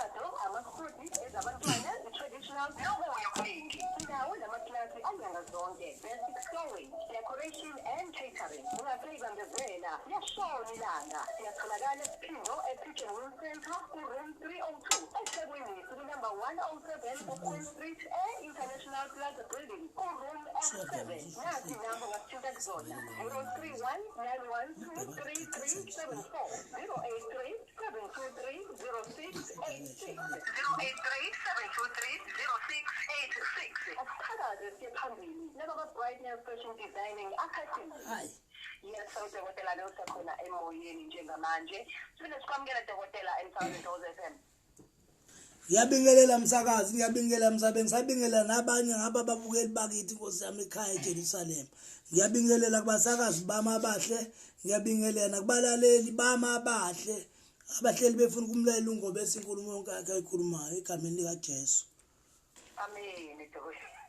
Imishado, amasudi, ezabantwana, i-traditional nokunye okuningi. Sinawo namakilasi anyanga zonke. Basic sewing, decoration and catering. Ungaseyibambezela, liyashona ilanga. Siyatholakala eSiphingo e-Pigeon Wheel Centre ku-room 302. EThekwini siku-number 107 ku-Queen Street e-International Plaza Building ku-room F7. Nazi inamba ongasithinta kuzona: 031 912 3374, 083 723 0686, 083 723 0686. Asiphakaze siye phambili nababa Brightness Fashion Designing Academy. Hayi. Yes, udokotela ke usekhona emoyeni njengamanje. Siphinde sikwamukele, dokotela, emsakazweni Thokoza FM. Ngiyabingelela msakazi, ngiyabingelela msabe, ngisabingelela nabanye ngaba ababukeli bakithi, Nkosi yami, ekhaya eJerusalem. Ngiyabingelela kubasakazi bami abahle, ngiyabingelela nakubalaleli bami abahle abahleli befuna ukumlalela uNgobese inkulumo yonke yakhe ayikhulumayo egameni likaJesu. Amen, dokotela.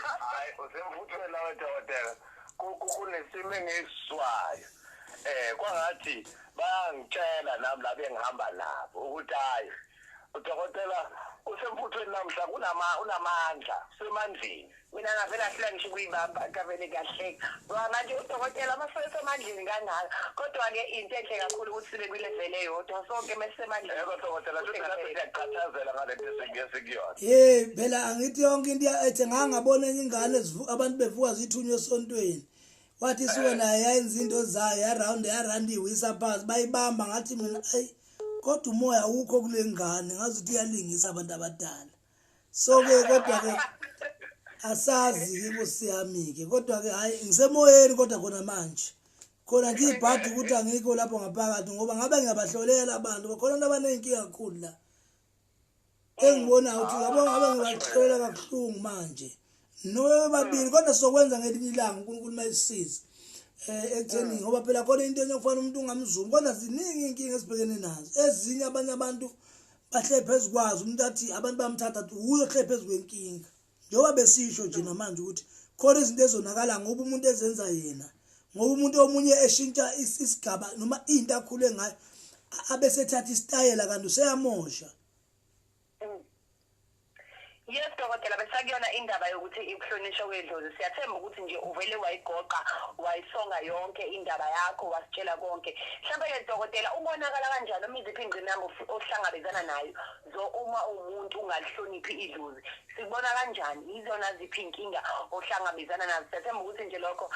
Hayi, usemfuthweni lawe, dokotela. Kunesimo engisizwayo, kwangathi bayangitshela nami la bengihamba nabo ukuthi hayi, udokotela usemfuthweni namhla, kunama unamandla, usemandleni. Mina ngavele ahlula ngisho ukuyibamba, ngavele ngahleka ngoba manje udokotela masesemandleni kangaka. Kodwa-ke into enhle kakhulu ukuthi sibe kwi-level eyodwa sonke mesisemandleni. Yebo, dokotela, futhi ngathi siyaqhathazela ngalento esikuyona. Hey, phela angithi yonke into ethi ngangabona enye ingane abantu bevuka zithunywe esontweni. Wathi isuke naye yayenza into zayo, ya-round ya-round, iwisa phansi, bayibamba. Ngathi mina, ayi, kodwa umoya awukho kule ngane, ngazi ukuthi iyalingisa abantu abadala. So ke kodwa ke asazi ke, Nkosi yami ke, kodwa ke hayi, ngisemoyeni kodwa khona manje. Khona nje ibhadi ukuthi angikho lapho ngaphakathi, ngoba ngabe ngiyabahlolela abantu khona, abantu abaney'nkinga kakhulu la engibonayo ukuthi yabo ngabe ngibahlolela kabuhlungu manje nobe babili, kodwa sizokwenza ngelinye ilanga, uNkulunkulu mayisisiza ekutheni, ngoba phela khona into enye okufanele umuntu ungamzumi. Kodwa ziningi iy'nkinga esibhekene nazo, ezinye abanye abantu bahle phezu kwazo, umuntu athi abantu bayamthatha, athi uye ohle phezu kwenkinga, njengoba besisho nje namanje ukuthi khona izinto ezonakala ngoba umuntu ezenza yena, ngoba umuntu omunye eshintsha isigaba noma into akhule ngayo, abesethatha isitayela kanti useyamosha. Yes, dokotela, besakuyona indaba yokuthi ukuhlonishwa kwedlozi. Siyathemba ukuthi nje uvele wayigoqa wayisonga yonke indaba yakho, wasitshela konke. Mhlawumbe-ke, dokotela, ubonakala kanjani noma iziphi ingqinamba ohlangabezana nayo zo uma umuntu ungalihloniphi idlozi? Sikubona kanjani? Yizona ziphi iy'nkinga ohlangabezana nazo? Siyathemba ukuthi nje lokho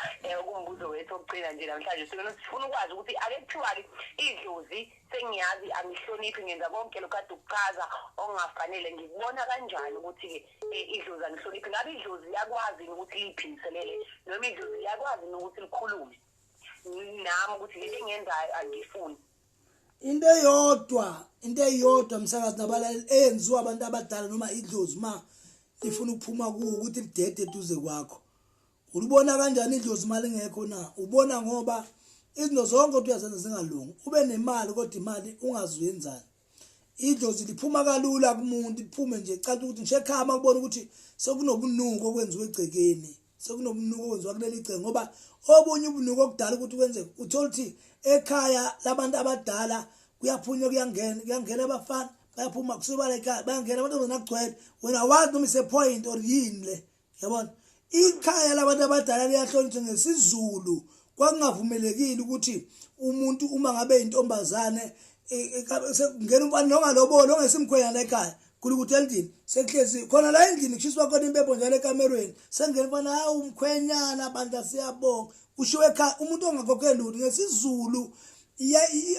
kumbuzo wethu okugcina nje namhlanje. Sifuna ukwazi ukuthi ake kuthiwa-ke idlozi sengiyazi angihloniphi, ngenza konke lokhu kade ukuchaza okungafanele. Ngikubona kanjani ukuthi-ke idlozi angihloniphi? Ngabe idlozi liyakwazi yini ukuthi liyiphindiselele, noma idlozi liyakwazi yini ukuthi likhulume nami ukuthi lento engiyenzayo angifuni? Into eyodwa, msakazi nabalaleli, eyenziwa abantu abadala noma idlozi ma lifuna ukuphuma kuwo ukuthi lidede eduze kwakho. Ulibona kanjani idlozi imali ingekho na? Ubona ngoba izinto zonke othi uyazenza zingalungi, ube nemali kodwa imali ungazuyenzani. Idlozi liphuma kalula kumuntu, liphume nje caca ukuthi ngisho ekhaya makubona ukuthi sekunobunuko okwenziwa egcekeni, sekunobunuko okwenziwa kuleli gceke, ngoba obunye ubunuko okudala ukuthi kwenzeke, uthola ukuthi ekhaya labantu abadala kuyaphunywa, kuyangena, kuyangena abafana, bayaphuma, kusuka ekhaya bayangena abantu kugcwele, wena awazi noma ise-point or yini le, yabona. Ikhaya labantu abadala liyahlonishwa. NgesiZulu kwakungavumelekile ukuthi umuntu uma ngabe intombazane sekungena umfana nongalobolo ongesimkhwenyana ekhaya, kulukuthi endlini sekuhlezi khona la endlini kushiswa khona impepho njalo ekamerweni, sengena umfana, hawu, umkhwenyana bandla, siyabonga, kushiwo ekhaya umuntu ongakhokheli lutho. NgesiZulu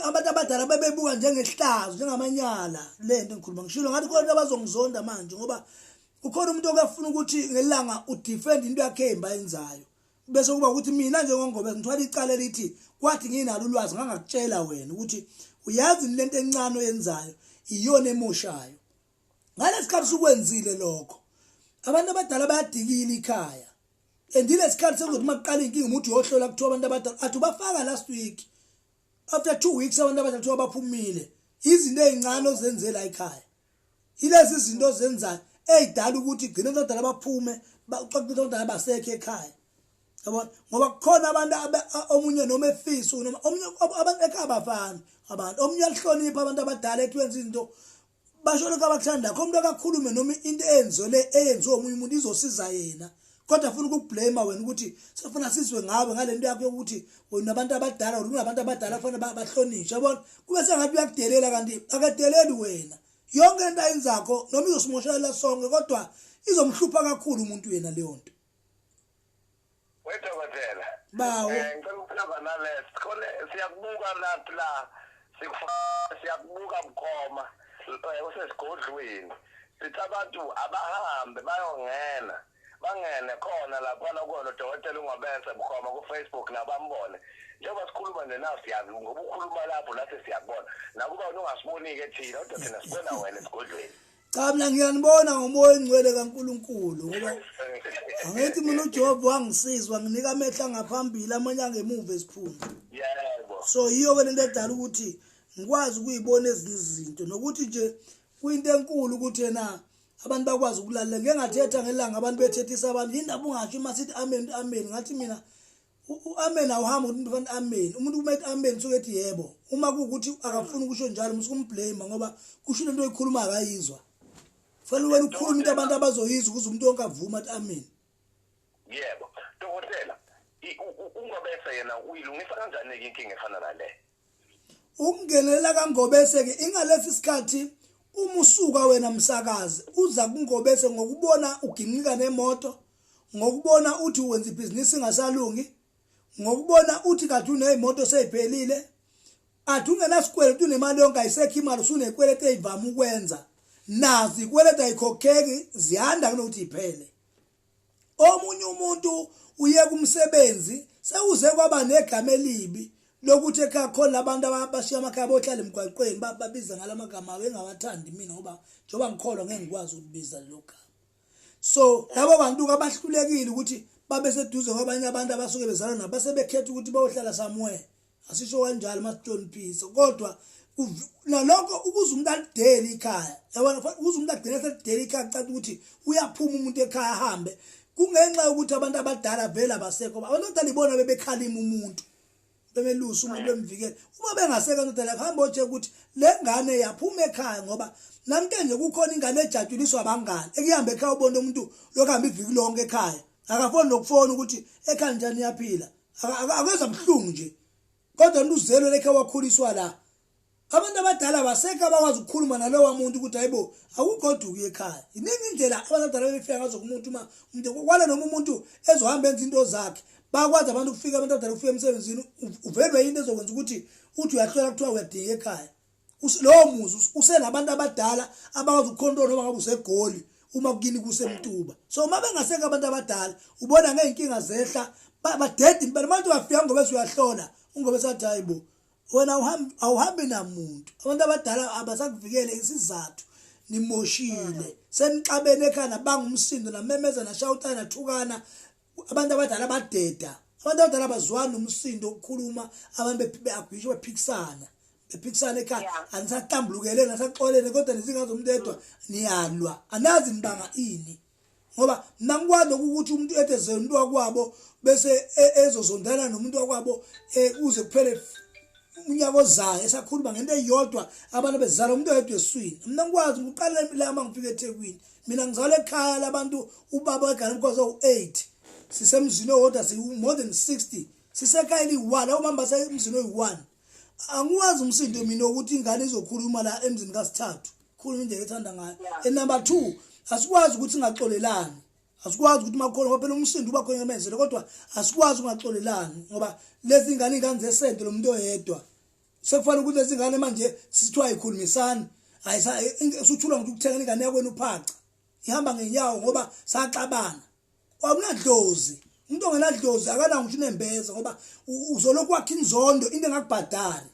abantu abadala bebebuka njengehlazo, njengamanyala le nto engikhuluma. Ngishilo ngathi khona abazongizonda manje, ngoba ukhona umuntu okafuna ukuthi ngelanga u-defend into yakhe embi ayenzayo, bese kuba ukuthi mina njengoNgobe ngithwala icala elithi kwathi nginalo ulwazi ngangakutshela wena ukuthi uyazi lento encane oyenzayo iyona emoshayo. Ngalesikhathi sukwenzile lokho, abantu abadala bayadikila ikhaya, and ilesikhathi sekuzothi makuqala inkinga umuntu uyohlola, kuthiwa abantu abadala athi ubafaka last week, after 2 weeks abantu abadala kuthiwa baphumile. Izinto ey'ncane ozenzela ekhaya, ilezi zinto ozenzayo ey'dala ukuthi gcine abadala baphume, baxoxe abadala basekho ekhaya. Yabona, ngoba kukhona abantu omunye noma efisa noma omunye, abantu ekhaya abafani. Abantu omunye uyahlonipha abantu abadala, ethi wenza izinto, basho lokho abakuthanda. Kho umuntu akakhulume noma into eyenziwe le eyenziwe omunye umuntu izosiza yena, kodwa afuna ukukublame wena ukuthi sefuna sizwe ngawe ngale nto yakho yokuthi wena abantu abadala or kunabantu abadala kufanele bahlonishwe. Yabona, kube sengathi uyakudelela, kanti akadeleli wena. Yonke into ayenzakho noma izosimoshela sonke, kodwa izomhlupha kakhulu umuntu yena leyo nto. Wedokotela. Bawo. Ngicela ukuphila nale sikhona, siyakubuka lapha la, siyakubuka bukhoma usesigodlweni. Sithi abantu abahambe bayongena, bangene khona laphana kona udokotela uNgobese bukhoma ku-Facebook, nabambone njengoba sikhuluma nje naw, siyazi ngoba ukhuluma lapho, nathi siyakubona, nakuba wena ungasiboni-ke thina, kodwa thina sibona wena esigodlweni. Cha, mina ngiyanibona ngomoya ongcwele kaNkuluNkulu, ngoba angithi mina uJehova wangisiza, wanginika amehlo angaphambili, amanye angemuva esiphundu. So yiyo ke lento edala ukuthi ngikwazi ukuyibona ezinye izinto, nokuthi nje kuyinto enkulu ukuthi yena abantu bakwazi ukulalela. Ngeke ngathetha ngelanga abantu bethethisa abantu, yindaba ungasho uma sithi amen, amen. Ngathi mina u-amen awuhambi ukuthi umuntu fanele amen. Umuntu uma ethi amen usuke ethi yebo. Uma kuwukuthi akafuni ukusho njalo, musuke umblame, ngoba kusho lento oyikhuluma akayizwa. Fanele wena ukhulume into abantu abazoyizwa ukuze umuntu wonke avume athi amen. Yebo dokotela, uNgobese yena uyilungisa kanjani-ke inkinga efana nale? Ukungenelela kaNgobese ke ingalesi sikhathi, uma usuka wena msakazi uza kuNgobese ngokubona uginqika nemoto, ngokubona uthi wenza ibhizinisi ingasalungi, ngokubona uthi kade uneyimoto seyiphelile, athi ungenasikweletu, unemali yonke, ayisekho imali, usunekweletu eyivama ukwenza, nazo ikweletu ayikhokheki, ziyanda kunokuthi iphele. Omunye umuntu uye kumsebenzi, sewuze kwaba negama elibi lokuthi ekhaya khona abantu abashiya amakhaya bohlala emgwaqweni, babiza ngalamagama abo engawathandi mina, ngoba njengoba ngikholwa ngeke ngikwazi ukubiza lelo gama. So labo bantu abahlulekile ukuthi babe seduze kwabanye abantu abasuke bezalwa nabo, base bekhetha ukuthi bayohlala somewhere, asisho kanjalo masihloniphise, kodwa nalokho ukuze umuntu alidele ikhaya, yabona, ukuze umuntu agcine selidele ikhaya, kucaca ukuthi uyaphuma umuntu ekhaya ahambe, kungenxa yokuthi abantu abadala vele abasekho. Abantu abadala ibona bebekhalima umuntu, bemelusa umuntu, bemvikela. Uma bengaseka nodala, kuhamba otshe ukuthi le ngane yaphuma ekhaya, ngoba namhlanje kukhona ingane ejatshuliswa abangani, ekuhambe ekhaya, ubone umuntu lokuhamba iviki lonke ekhaya, akafoni nokufona ukuthi ekhaya njani, iyaphila, akwenza buhlungu nje, kodwa umuntu uzelwe lekhe wakhuliswa la. Abantu abadala basekho abakwazi ukukhuluma nalowa muntu ukuthi hayibo, akugoduki ekhaya. Iningi indlela abantu abadala befika ngazo kumuntu. Uma umuntu kwala noma umuntu ezohamba enza into zakhe, bakwazi abantu ukufika, abantu abadala ukufika emsebenzini, uvelwe into ezokwenza ukuthi uthi uyahlola, kuthiwa uyadinga ekhaya. Lowo muzi usenabantu abadala abakwazi ukucontrol noma ngabe useGoli, uma kukini kuseMtuba. So uma bengasekho abantu abadala, ubona ngey'nkinga zehla, badede impela. Manje wafika ngoba uyahlola, ungobe sathi hayibo, wena awuhambi, awuhambi namuntu. Abantu abadala abasakuvikele, isizathu nimoshile, senixabene ekhaya, nabanga umsindo, namemeza, nashawutana, nathukana. Abantu abadala badeda, abantu abadala bazwani nomsindo ukukhuluma, abantu be-abhisho, bephikisana, bephikisana ekhaya. Anisahlambulukelene, anisaxolene, kodwa nezingane zomuntu edwa niyalwa, anazi nibanga ini, ngoba mina ngikwazi lokhu ukuthi umuntu edeze umuntu wakwabo bese ezozondana nomuntu wakwabo, kuze kuphele unyaka ozayo esakhuluma ngento eyodwa, abantu bezala umuntu oyedwa eswini. Mina ngikwazi ngiqala la uma ngifika eThekwini. Mina ngizalwa ekhaya labantu, ubaba wegane umkhosi owu-8, sisemzini owodwa, si more than 60, sisekhaya eliyi-1, labo mama basemzini oyi-1. Angiwazi umsindo mina ukuthi ingane izokhuluma la emzini kasithathu, khuluma indlela ethanda ngayo. And number 2, asikwazi ukuthi singaxolelani, asikwazi ukuthi makhona, ngoba phela umsindo uba khona emenzele, kodwa asikwazi ukungaxolelani, ngoba lezi ngane ingane zesende lo muntu oyedwa. Sekufanele ukuthi lezi ngane manje sithiwa ayikhulumisani, ayisa suthula ngokuthi ukuthengela ingane yakwena uphaca, ihamba ngenyawo ngoba saxabana. Awunadlozi, umuntu ongenadlozi akanawo ngisho unembeza, ngoba uzolokhu wakha inzondo, into engakubhadali,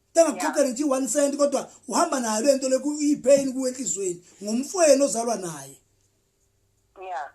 into engakukhokhela nje i-1 cent, kodwa uhamba nayo le nto lokhu iyipain kuwe enhliziyweni ngomfweni ozalwa naye. Yeah.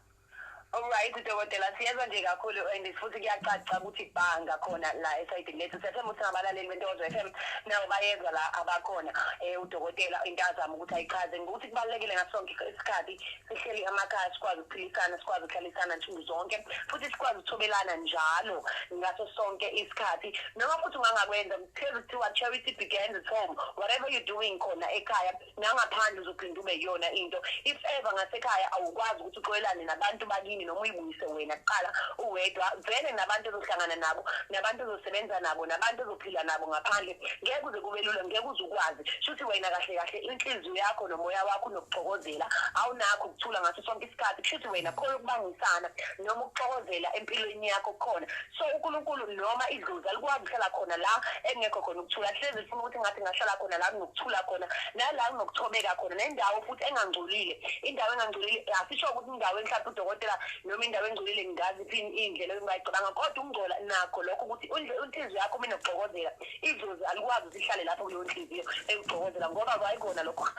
Alright dokotela, siyezwa nje kakhulu and futhi kuyacaca ukuthi bhanga khona la esayidini lethu. Siyathemba ukuthi nabalaleli beNtokozo FM nabo bayezwa la abakhona udokotela into azama ukuthi ayichaze ngokuthi kubalulekile ngaso sonke isikhathi sihleli emakhaya sikwazi ukuphilisana, sikwazi ukuhlalisana nsuku zonke, futhi sikwazi ukuthobelana njalo ngaso sonke isikhathi. Noma futhi ungangakwenza, kuhlezi kuthiwa charity begins at home. Whatever you're doing khona ekhaya nangaphandle uzophinda ube yiyona into. If ever ngasekhaya awukwazi ukuthi uxolelane nabantu bakini noma uyibuyise wena kuqala uwedwa, vele nabantu ozohlangana nabo, nabantu ozosebenza nabo, nabantu ozophila nabo ngaphandle, ngeke kuze kube lula, ngeke uze ukwazi. Shuthi wena kahle kahle inhliziyo yakho nomoya wakho unokuxokozela, awunakho ukuthula ngaso sonke isikhathi. Kushuthi wena khona ukubangisana noma ukuxokozela empilweni yakho khona. So uNkulunkulu noma idlozi alikwazi ukuhlala khona la engekho khona ukuthula. Hlezi lifuna ukuthi ngathi ngahlala khona la kunokuthula khona, nala kunokuthobeka khona, nendawo futhi engangcolile. Indawo engangcolile asisho ukuthi indawo enhlapha udokotela noma indawo engcolile ngingaziphi iy'ndlela engingayicabanga, kodwa ukungcola nakho lokho ukuthi inhliziyo yakho uma inokuxokozela, idlozi alikwazi ukuthi ihlale lapho kuleyo nhliziyo ekuxokozela, ngoba kwayikona lokho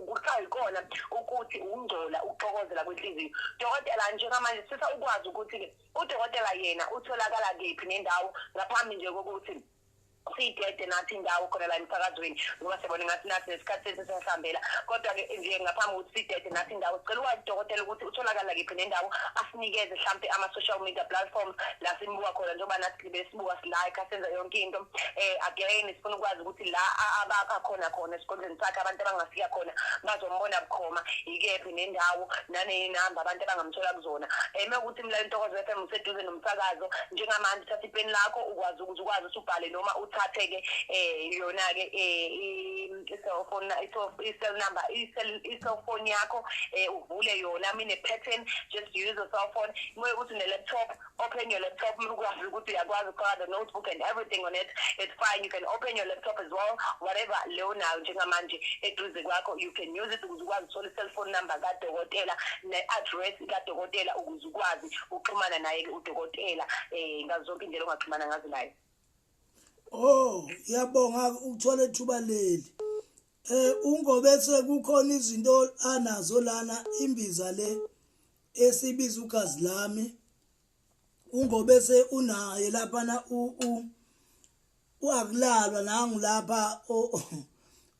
kusayikona ukuthi ukungcola ukuxokozela kwenhliziyo. Dokotela, njengamanje sifisa ukwazi ukuthi-ke udokotela yena utholakala kephi nendawo, ngaphambi nje kokuthi siyidede nathi indawo khona la emsakazweni, ngoba siyabona ngathi nathi nesikhathi sethu siyasihambela. Kodwa-ke nje ngaphambi kokuthi sidede nathi indawo, sicela ukwazi udokotela ukuthi utholakala kephi nendawo, asinikeze mhlampe ama-social media platforms la simbuka khona, njengoba nathi libe sibuka, si-like, senza yonke into. Again sifuna ukwazi ukuthi la abakha khona khona esigodlweni sakhe, abantu abangafika khona bazombona bukhoma, ikephi nendawo, naney'namba abantu abangamthola kuzona. Mewukuthi mlaleli Ntokozo FM useduze nomsakazo njengamanje, uthatha ipeni lakho ukwazi ukuthi ukwazi ukuthi ubhale, noma uthathe-ke yona-ke i-cellphone, i-cell number, i-cellphone yakho, uvule yona mine-pattern, just use your cell phone. Mewukuthi une-laptop, open your laptop. Ukwazi ukuthi uyakwazi ukufaka the notebook and everything on it, it's fine, you can open your laptop as well. Whatever leyo nayo njengamanje eduze kwakho, you can use it ukuze ukwazi ukuthola i-cellphone number kadokotela ne-address kadokotela, ukuze ukwazi ukuxhumana naye-ke udokotela ngazo zonke indlela ongaxhumana ngazo naye. Oh, ngiyabonga ukuthola ithuba leli. UNgobese kukhona izinto anazo lana, imbiza le esibiza ugazi lami. UNgobese unaye lapha na u uakulalwa nangu lapha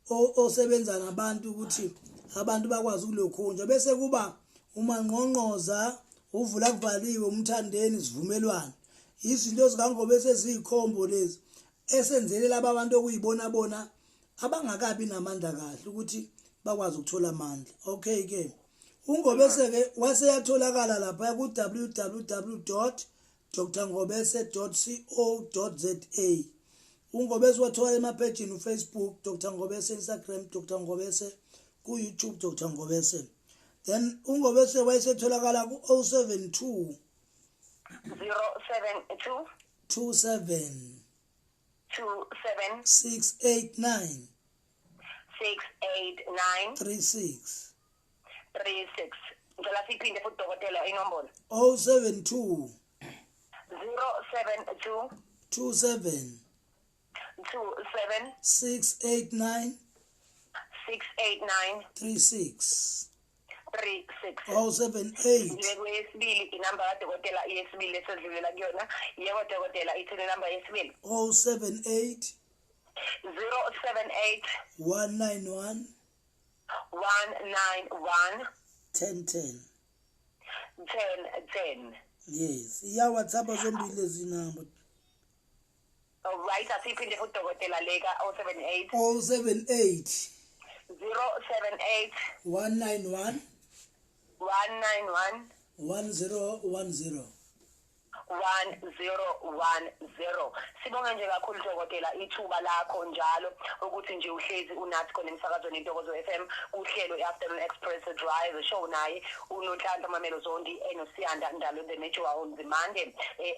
osebenza nabantu ukuthi abantu bakwazi ukulokhunja, bese kuba uMangqongqoza, uvula kuvaliwe, umthandeni, sivumelwano. Izinto zikaNgobese eziyikhombo lezi esenzele laba abantu okuyibona bona abangakabi namandla kahle ukuthi bakwazi ukuthola amandla. Okay ke, uNgobese ke waseyatholakala lapha ku www.drngobese.co.za. UNgobese wathola emaphejini uFacebook Dr Ngobese, Instagram Dr Ngobese, ku YouTube Dr Ngobese. Then uNgobese wayesetholakala ku 072 072 27 27 689 689 36. 36. Ngicela siyiphinde futhi dokotela inombolo. 072 072 27 27 689 689 36. 36. 078 Ngiye kweyesibili inamba kadokotela yesibili esedlulela kuyona. Yebo dokotela, ithini inamba yesibili? 078 078 191 191 1010. 10 10. Yes, iya WhatsApp zombili lezi number. Alright, asiphinde futhi dokotela leka 078. 078 078 191 191 1010. 1010. Sibonge nje kakhulu dokotela ithuba lakho njalo ukuthi nje uhlezi unathi khona emsakazweni Intokozo FM, uhlelo i-Afternoon Express Drive Show, naye uNonhlanhla Mamelo Zondi enoSiyanda Ndalo the Natural Nzimande.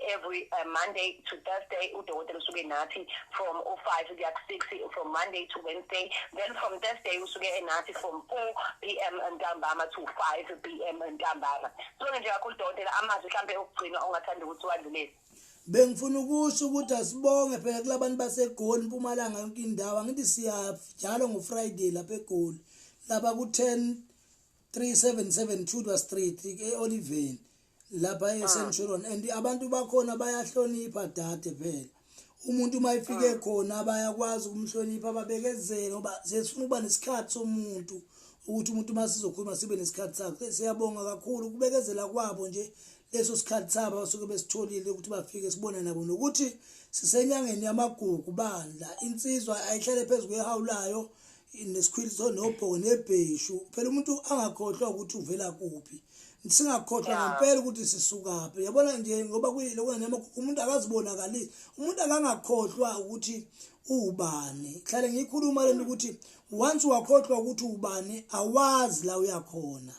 Every Monday to Thursday udokotela usuke nathi from 05 kuya ku-6, from Monday to Wednesday. Then from Thursday usuke enathi from 4 p.m. ntambama to 5 p.m. ntambama. Sibonge nje kakhulu dokotela. Amazwi mhlambe okugcina ongathanda ukuthi wadlulise? Bengifuna ukusho ukuthi asibonge phela kulabantu baseGoli, Mpumalanga, yonke indawo. Angithi siyajalo ngoFriday lapha eGoli, lapha ku-10 3772 Street e-Oliveni. Lapha eCenturion, and abantu bakhona bayahlonipha dade phela. Umuntu uma efike khona bayakwazi ukumhlonipha, babekezele, ngoba sesifuna ukuba nesikhathi somuntu, ukuthi umuntu uma sizokhuluma sibe nesikhathi sakhe. Siyabonga kakhulu ukubekezela kwabo nje, leso sikhathi sabo abasuke besitholile ukuthi bafike sibone nabo, nokuthi sisenyangeni yamagugu bandla. Insizwa ayihlale phezu kwehawu layo nesikhwili nobhoko nebheshu phela. Umuntu angakhohlwa ukuthi uvela kuphi, singakhohlwa ngempela ukuthi sisukaphi, yabona nje, ngoba kuyilokho namagugu. Umuntu akazibonakalisi, umuntu akangakhohlwa ukuthi ubani. Hlale ngiyikhuluma lento ukuthi once wakhohlwa ukuthi ubani, awazi la uyakhona.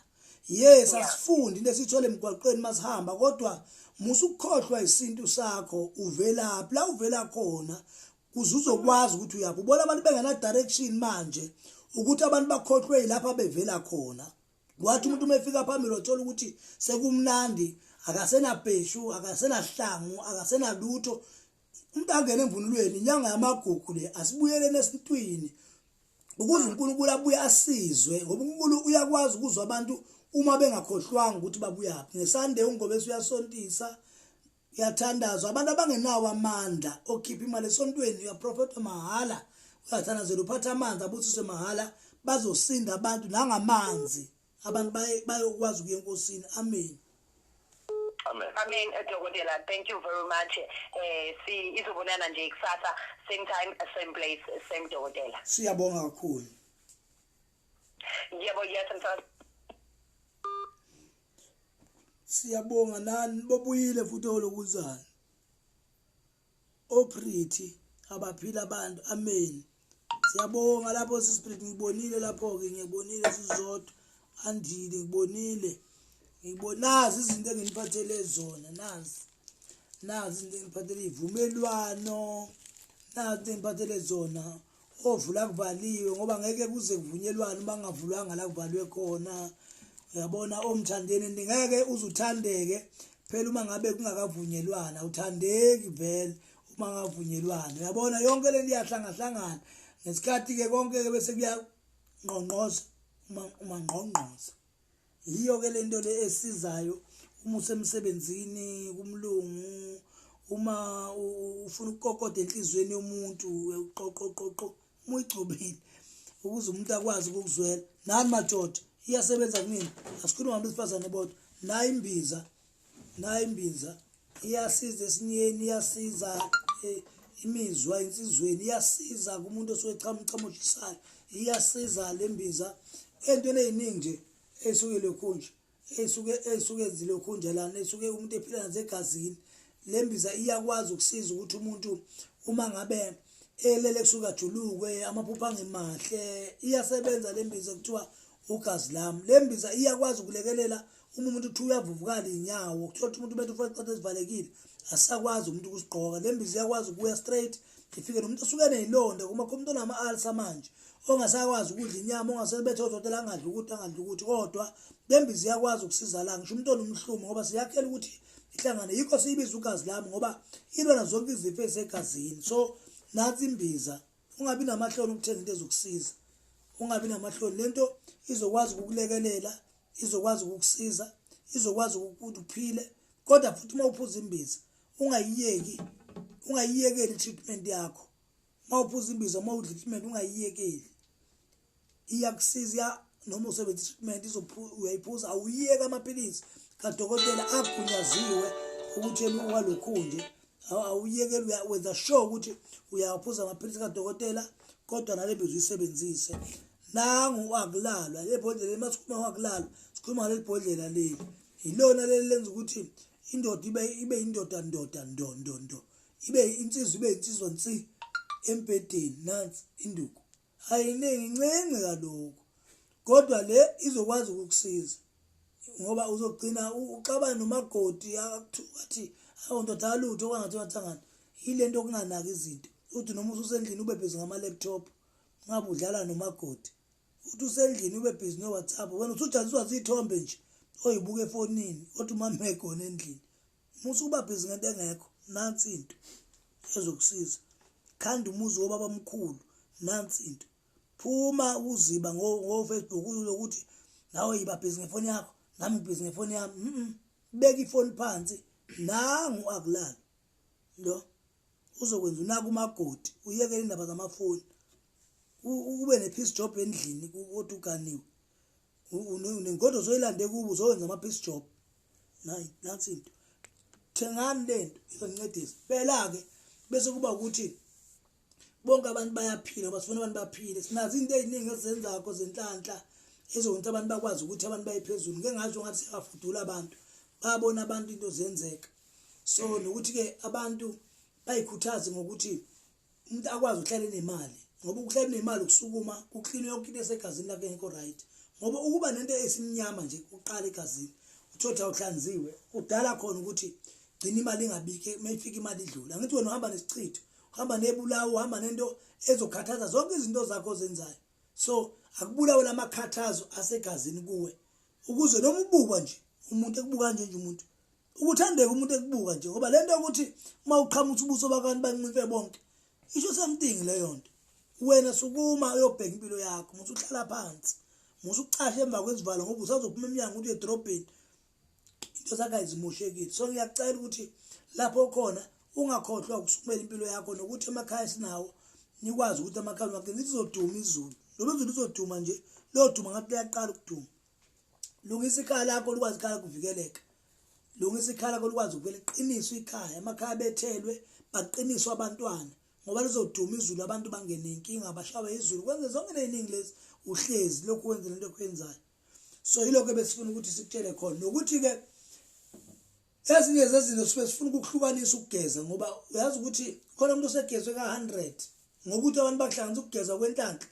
Yes, asifundi into esithole emgwaqweni masihamba, kodwa musa ukukhohlwa isintu sakho, uvelaphi, la uvela khona, kuze uzokwazi ukuthi uyaphi. Ubona abantu bengena direction manje, ukuthi abantu bakhohlwe lapha bevela khona. Kwathi umuntu uma efika phambili wathola ukuthi sekumnandi, akasenabheshu, akasenahlangu, akasenalutho, umuntu angene emvunulweni. Inyanga yamagugu le, asibuyeleni esintwini ukuze uNkulunkulu abuye asizwe, ngoba uNkulunkulu uyakwazi ukuzwa abantu uma bengakhohlwanga ukuthi babuyaphi. NgeSunday uNgobese uyasontisa, uyathandazwa. Abantu abangenawo amandla okhipha imali esontweni, uyaprofetha mahhala, uyathandazela, uphatha amanzi abusiswe mahhala, bazosinda abantu nangamanzi. Abantu bayokwazi ukuya enkosini. Amen. Amen. Amen, dokotela, thank you very much. Si izobonana nje kusasa, same time, same place, same dokotela. Siyabonga kakhulu. Yebo, yes, msakazi. Siyabonga nani bobuyile futhi olokuzana oPretty abaphila abantu. Amen, siyabonga lapho sispirit. Ngibonile lapho ke, ngiyabonile sizodwa andile, ngibonile, ngibona izinto enginiphathele zona. Nazi izinto engiphathele, ivumelwano, nazi engiphathele zona. Ovula kuvaliwe, ngoba ngeke kuze kuvunyelwane uma kungavulwanga la kuvalwe khona, uyabona. Omthandeni, ngeke uze uthandeke phela uma ngabe kungakavunyelwana, uthandeki vele uma ngavunyelwana, uyabona. Yonke lento iyahlangahlangana ngesikhathi ke, konke ke bese kuyangqongqoza uma ngqongqoza. Yiyo ke lento le esizayo uma usemsebenzini kumlungu, uma ufuna ukukokoda enhliziyweni yomuntu, uqoqoqoqo uma uyigcobile ukuze umuntu akwazi ukukuzwela. Nani madoda, iyasebenza kunini, asikhuluma ngabantu besifazane bodwa. Nayo imbiza, nayo imbiza iyasiza esinyeni, iyasiza imizwa insizweni, iyasiza kumuntu osuke echama umchamo oshisayo, iyasiza le mbiza entweni ey'ningi nje ey'suke lokhu nje, ey'suke zilokhu nje lana, ey'suke umuntu ephila nazo egazini. Le mbiza iyakwazi ukusiza ukuthi umuntu uma ngabe elele kusuke ajulukwe, amaphupho angemahle, iyasebenza le mbiza kuthiwa ugazi lami. Le mbiza iyakwazi ukulekelela uma umuntu uthi uyavuvukala iy'nyawo, kuthiwa ukuthi umuntu bethu ufake icathulo ezivalekile, asisakwazi umuntu ukusigqoka. Le mbiza iyakwazi ukubuya straight, ifike nomuntu osuke eney'londa, kuma khona umuntu onama-ulcer manje ongasakwazi ukudla inyama, ongasebethe odokotela angadli ukuthi, angadli ukuthi, kodwa le mbiza iyakwazi ukusiza la ngisho umuntu onomhlumo, ngoba siyakhela ukuthi ihlangane. Yikho siyibiza ugazi lami, ngoba ilwa nazo zonke izifo ezisegazini. So nansi imbiza, ungabi namahloni ukuthenga into ezokusiza, ungabi namahloni. Lento izokwazi ukukulekelela, izokwazi ukukusiza, izokwazi ukuthi uphile. Kodwa futhi uma uphuza imbiza, ungayiyeki, ungayiyekeli i-treatment yakho. Uma uphuza imbiza, uma udla i-treatment, ungayiyekeli, iyakusiza. Noma usebenzisa i-treatment, uyayiphuza, awuyiyeki amaphilisi kadokotela agunyaziwe ukuthi walokhu nje, awuyekeli. Wenza sure ukuthi uyawaphuza amaphilisi kadokotela, kodwa nale mbiza uyisebenzise. Nangu akulalwa le bhodlela. Masikhuluma ngakulalwa, sikhuluma ngaleli bhodlela leli, ilona leli lenza ukuthi indoda ibe indoda, ndoda ndo ndo ndo, ibe insizwa, ibe insizwa nsi embhedeni. Nansi induku, ayiningi, incinci kaloku, kodwa le izokwazi ukukusiza, ngoba uzogcina uxabana nomakoti, athi awu ndoda alutho, kwangathi wathangana yile nto okunganaki izinto. Uthi noma ususendlini ube busy ngama-laptop, ngabe udlala nomakoti, uthi usendlini ube busy no-WhatsApp, wena usujaziswa ziy'thombe nje oyibuka efonini, kodwa umama ekhona endlini, musa ukuba busy ngento engekho. Nansi into ezokusiza, khanda umuzi wobaba omkhulu. Nansi into, phuma uziba ngo-Facebook, uzokuthi nawe yiba busy ngefoni yakho, nami ngibhizi ngefoni yami. Beka ifoni phansi, nangu akulala lo uzokwenza unaka umagodi, uyekele indaba zamafoni, ube ne-piece job endlini kodwa uganiwe, nengodo ozoyilande kubo uzowenza ama-piece job. Nayi nansi into, thengani lento izoncedisa phela-ke. Bese kuba ukuthi bonke abantu bayaphila ngoba sifuna abantu baphile. Sinazo into ey'ningi esizenzakho zenhlanhla ezokwenza abantu bakwazi ukuthi abantu baye phezulu. Ngeke ngasho ngathi siyabafudula abantu, babona abantu into ziyenzeka. So nokuthi-ke abantu bayikhuthaze ngokuthi umuntu akwazi ukuhlala enemali, ngoba ukuhlala enemali ukusukuma kukline yonke into esegazini lakhe engekho right, ngoba ukuba nento esimnyama nje uqala egazini uthotha uhlanziwe kudala khona ukuthi gcina imali ingabikho, uma ifika imali idlula. Angithi wena uhamba nesichitho, uhamba nebulawo, uhamba nento ezokhathaza zonke izinto zakho ozenzayo. So akubulawe lamakhathazo asegazini kuwe, ukuze noma ubukwa nje umuntu ekubuka nje nje umuntu ukuthandeka umuntu ekubuka nje, ngoba lento yokuthi uma uqhamuka ubuso babantu bancinfe bonke isho something leyo nto. Wena sukuma uyobheka impilo yakho, musu uhlala phansi, musu ucashe emva kwezivalo ngoba usazophuma emnyango uthi edrobheni into zakho ayizimoshekile. So ngiyacela ukuthi lapho khona ungakhohlwa ukusukumela impilo yakho, nokuthi emakhaya sinawo nikwazi ukuthi amakhaya wakhe lizoduma izulu, noma izulu lizoduma nje, liyoduma ngathi liyaqala ukuduma. Lungisa ikhaya lakho likwazi ikhaya kuvikeleka, lungisa ikhaya lakho likwazi ukuvikela, qiniswe ikhaya, amakhaya bethelwe baqiniswe abantwana, ngoba lizoduma izulu abantu bangene inkinga bashawe izulu kwenze zonke leziningi lezi uhlezi lokhu wenze lento okwenzayo. So yilokho ebesifuna ukuthi sikutshele khona, nokuthi-ke ezinye zezinto sifike sifuna ukuhlukanisa ukugeza, ngoba uyazi ukuthi khona umuntu osegezwe ka-100 ngokuthi abantu bakuhlanganisa ukugeza kwenhlanhla,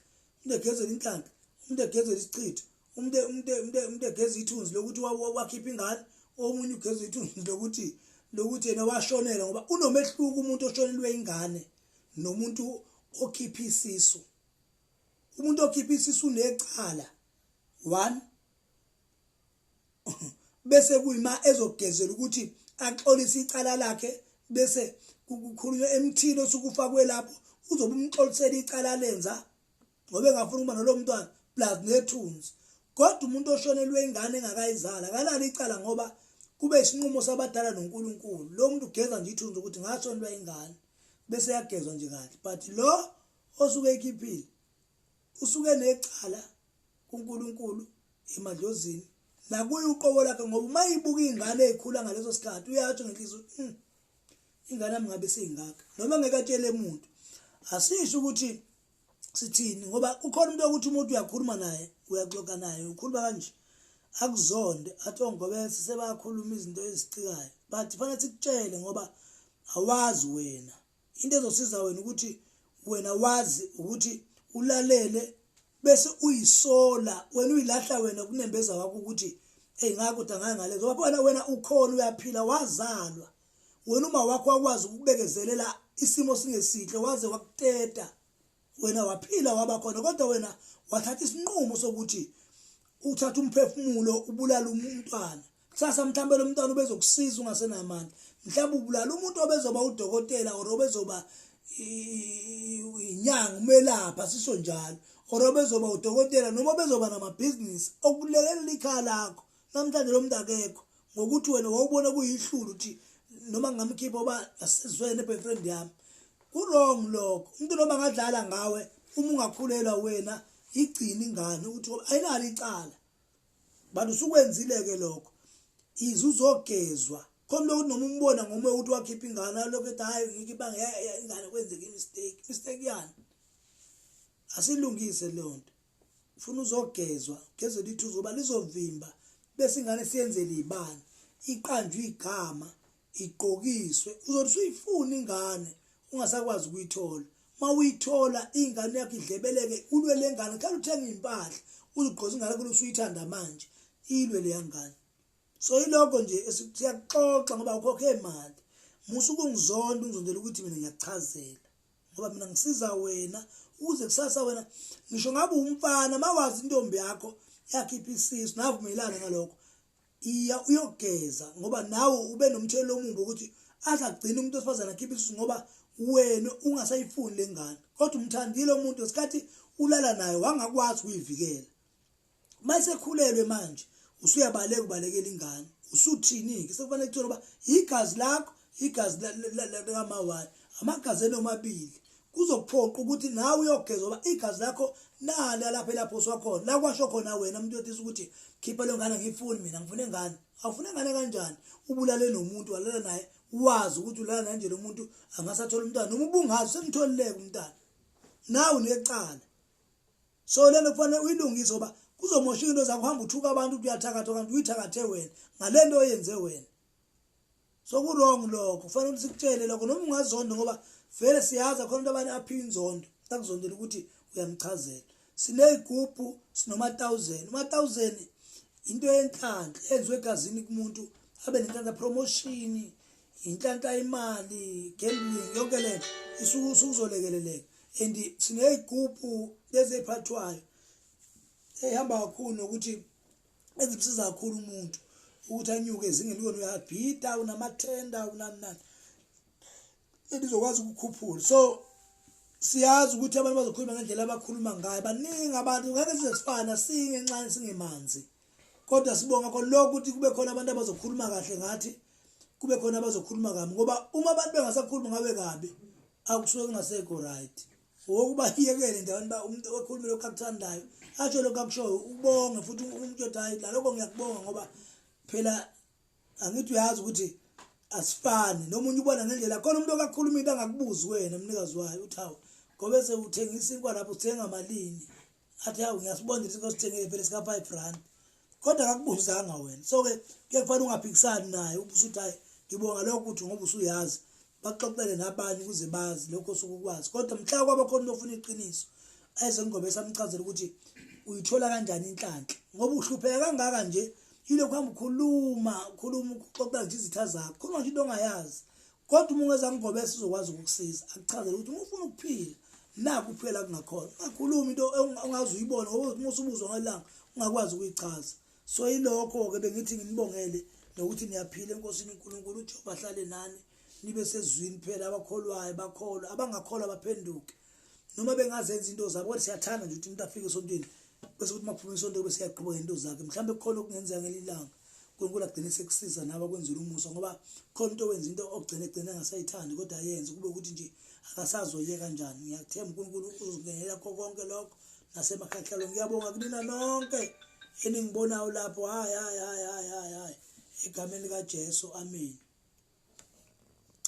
umuntu egezela inhlanhla, umuntu egezela isichitho, umuntu umuntu umuntu umuntu egeza ithunzi lokuthi wakhipha ingane, omunye ugeza ithunzi lokuthi yena washonela, ngoba unomehluko umuntu oshonelwe ingane nomuntu okhipha isisu. Umuntu okhipha isisu unecala one, bese kuyima ezogezela ukuthi axolise icala lakhe, bese kukhulunywa emthini osukufakwe lapho, uzobe umxolisela icala lenza ngoba engafuni ukuba nalo mntwana plus nethunzi. Kodwa umuntu oshonelwe ingane engakayizala akanalo icala, ngoba kube isinqumo sabadala noNkulunkulu. Lo muntu ugeza nje ithunzi ukuthi ngashonelwa ingane, bese yagezwa nje kahle. But lo osuke ekhiphile usuke necala kuNkulunkulu, emadlozini, nakuye uqobo lakhe, ngoba uma ibuka ingane ezikhula ngaleso sikhathi uyatsho ngenhliziyo ukuthi ingane yami ngabe seyingaka, noma ngeke atshele umuntu. Asisho ukuthi sithini, ngoba kukhona umuntu okuthi umuntu uyakhuluma naye, uyaxoxa naye, ukhuluma kanje akuzonde athi ongobese sebakhuluma izinto ezicikayo, but fanele sikutshele ngoba awazi wena. Into ezosiza wena ukuthi wena wazi ukuthi ulalele bese uyisola wena, uyilahla wena kunembeza wakho ukuthi hey ngakuthi angeke ngalezo, ngoba wena ukhona uyaphila, wazalwa wena, uma wakho wakwazi ukubekezelela isimo singesihle waze wakuteta wena, waphila waba khona, kodwa wena wathatha isinqumo sokuthi uthatha umphefumulo ubulala umntwana. Kusasa mhlawumbe lo mntwana ubezokusiza ungasenamandla, mhlawumbe ubulala umuntu obezoba udokotela or obezoba inyanga umelapha sisho njalo, or obezoba udokotela noma obezoba namabhizinisi okulekelela ikhaya lakho. Namhlanje lo muntu akekho ngokuthi wena wawubona kuyihlulu ukuthi noma ngingamkhipha oba asizwene boyfriend yami. Ku-wrong lokho. Umuntu noma angadlala ngawe uma ungakhulelwa wena, igcine ingane ukuthi ayinalo icala, bantu usukwenzile-ke lokho, ize uzogezwa. Khona lokuthi noma umbona ngomoya ukuthi wakhipha ingane, alokhu ethi hhayi ngikhipha ingane kwenzeka i-mistake. Mistake yani? Asilungise leyo nto. Ufuna uzogezwa, ugezele ithuzu ngoba lizovimba, bese ingane siyenzele ibani, iqanjwe igama, igqokiswe. Uzothi usuyifuna ingane ungasakwazi ukuyithola. Uma uyithola ingane yakho idlebeleke, ulwe le ngane, hlala uthenga iy'mpahla uzigqoze ingane yakho usuyithanda manje, ilwe leya ngane. So yilokho nje siyakuxoxa ngoba ukhokhe imali. Musa ukungizonda, ungizondela ukuthi mina ngiyakuchazela, ngoba mina ngisiza wena ukuze kusasa wena ngisho ngabe umfana mawazi intombi yakho yakhipha isisu navumelana ngalokho, iya uyogeza, ngoba nawe ube nomthelelo omubi ukuthi aze agcine umuntu wesifazane akhiphe isisu ngoba wena ungasayifuni lengane, kodwa umthandile umuntu ngesikhathi ulala naye wangakwazi ukuyivikela. Mayisekhulelwe manje usuyabaleka ubalekela ingane, Usuthini-ke? Sekufanele kuthiwe ngoba igazi lakho, igazi likamawayo, amagazi enomabili, kuzophoqa ukuthi nawe uyogeza ngoba igazi lakho nali lapha elaphoswa khona, la kwasho khona wena umuntu wethi ukuthi khipha le ngane, ngiyifuni mina, ngifuna ingane. Awufuna ingane kanjani? Ubulale nomuntu, walala naye, wazi ukuthi ulala naye nje lo muntu angasathola umntwana, noma ubungazi usemtholileke umntwana, nawe unecala. So lento kufanele uyilungise ngoba kuzomosha into zakho, uhamba uthuka abantu ukuthi uyathakatha kanti uyithakathe wena ngale nto oyenze wena. So ku-wrong lokho, kufanele ukuthi sikutshele lokho noma ungazonda, ngoba vele siyazi khona into abanye aphiwa inzondo, akuzondela ukuthi uyamchazela. Siney'gubhu, sinoma-thousand. Uma-thousand into yenhlanhla enziwe egazini kumuntu abe nenhlanhla, promotion, inhlanhla, imali, gambling, yonke lento isuke usukuzolekeleleka. And siney'gubhu lezi ey'phathwayo ey'hamba kakhulu nokuthi ezimsiza kakhulu umuntu ukuthi anyuke ezingeni kuyona, uyabhida, unamathenda, unani nani, elizokwazi ukukhuphula. So siyazi ukuthi abantu bazokhuluma ngendlela abakhuluma ngayo, baningi abantu, ngeke size sifana, singenxane singemanzi, kodwa sibonga khona lokho ukuthi kube khona abantu abazokhuluma kahle ngathi, kube khona abazokhuluma kabi, ngoba uma abantu bengasakhuluma ngabe kabi akusuke kungasekho right. Wokuba iyekele nje abantu umuntu okhuluma lokho akuthandayo, asho lokho akushoyo, ubonge futhi umuntu othi hayi nalokho ngiyakubonga, ngoba phela angithi uyazi ukuthi asifani, nomunye ubona ngendlela. Khona umuntu okakhuluma into angakubuzi wena mnikazi wayo, uthi hawu ngoba sewuthengisa isinkwa lapho uthenga malini, athi hawu ngiyasibona isinkwa sithengele phela sika 5 rand, kodwa akakubuzanga wena. So ke kuye kufanele ungaphikisani naye, ubusuthi hayi ngibonga lokho ukuthi ngoba usuyazi, baxoxele nabanye ukuze bazi lokho osuke ukwazi. Kodwa mhla kwaba khona umuntu ofuna iqiniso ezengobe samchazela ukuthi uyithola kanjani inhlanhla, ngoba uhlupheka kangaka nje yilokhu hamba ukhuluma ukhuluma uxoxa nje izitha zakho, khuluma nje into ongayazi. Kodwa uma ungeza ngobe sizokwazi ukukusiza, akuchazele ukuthi uma ufuna ukuphila nakho ukuphila kungakhona, ungakhulumi into ongaze uyibone, ngoba uma usubuzwa ngelanga ungakwazi ukuyichaza. So yilokho-ke bengithi nginibongele nokuthi niyaphila enkosini uNkulunkulu. uJehova ahlale nani, nibe sezwini phela, abakholwayo bakholwa, abangakholwa baphenduke noma bengazenza into zabo. Kodwa siyathanda nje ukuthi umuntu afike esontweni, bese kuthi makuphuma isonto bese siyaqhubeka ngento zakhe. Mhlawumbe kukhona okungenzeka ngelilanga uNkulunkulu agcine sekusiza nawe akwenzela umusa, ngoba khona into owenza into ogcine egcine engasayithandi, kodwa ayenze kube ukuthi nje akasazoye kanjani. Ngiyakuthemba uNkulunkulu uzokungenela kho konke lokho nasemakhahlalweni. Ngiyabonga kunina nonke eningibonayo lapho. Hayi hayi hayi hayi hayi hayi, egameni likaJesu, amen.